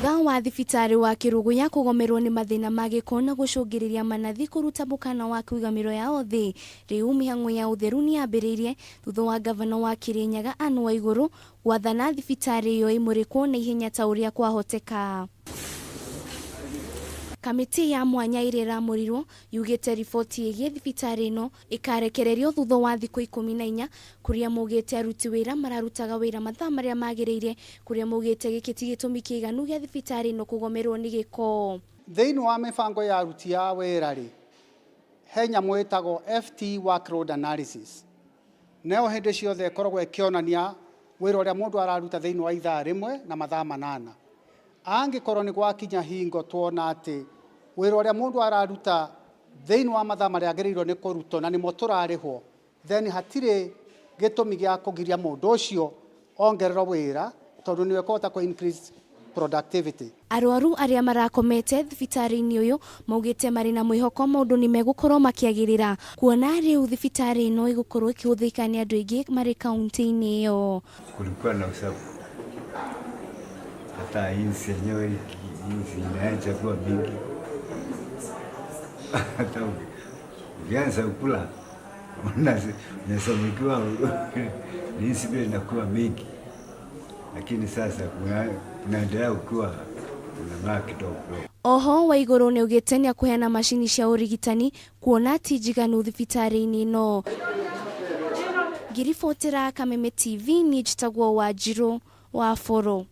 Thutha wa thibitarĩ wa Kĩrũgũya kũgomerwo nĩ mathĩna ma gĩko na gũcũngĩrĩria manathi kũruta mũkana wa kũiga mĩro yao thĩ, rĩu mĩhang'o ya ũtheru nĩyambĩrĩirie thutha wa ngavana wa Kĩrĩnyaga Anne Waigũrũ gwathana thibitarĩ ĩyo ĩmũrĩkwo na ihenya ta ũrĩa kwahoteka. Kamĩtĩ ya mwanya ĩrĩa ĩramũrirwo yugĩte riboti ĩgiĩ thibitarĩ ĩno ĩkarekererio thutha wa thikũ 14 kũrĩa maugĩte aruti wĩra mararutaga wĩra mathaa marĩa magĩrĩire kũrĩa maugĩte gĩkĩ ti gĩtũmi kĩiganu gĩa thibitarĩ ĩno kũgomerwo nĩ gĩko. Thĩinĩ wa mĩbango ya aruti a wĩra rĩ, he nyamũ ĩtagwo FT workload analysis. Nayo hĩndĩ ciothe ĩkoragwo ĩkĩonania wĩra ũrĩa mũndũ araruta thĩinĩ wa ithaa rĩmwe na mathaa manana. Angĩkorwo nĩ gwakinya hingo tuona atĩ wĩra ũrĩa mũndũ araruta thĩinĩ wa mathaa marĩa agĩrĩirwo nĩ kũrutwo na nĩmo tũrarĩhwo, then hatirĩ gĩtũmi gĩa kũgiria mũndũ ũcio ongererwo wĩra tondũ nĩwe ũkũhota kũ increase productivity. Arwaru arĩa marakomete thibitarĩ-inĩ ũyũ maugĩte marĩ na mwĩhoko maũndũ nĩ megũkorwo makĩagĩrĩra kuona rĩu thibitarĩ ĩno ĩgũkorwo ĩkĩhũthĩka nĩ andũ aingĩ marĩ kaunti-inĩ ĩyo. Kulikuwa na usafi, hata inzi yenyewe inzi inaanza kuwa mingi, hata ukianza kula unasemekiwa inzi vile inakuwa mingi, lakini sasa kunaendelea ukiwa unang'aa kidogo kidogo. Oho Waigũrũ nĩaugĩte nĩakũheana macini cia ũrigitani kuona ti njiganu thibitarĩ-inĩ ĩno. Ngĩribotera Kameme TV niĩ njĩtagwo Wanjirũ wa Bũrũ.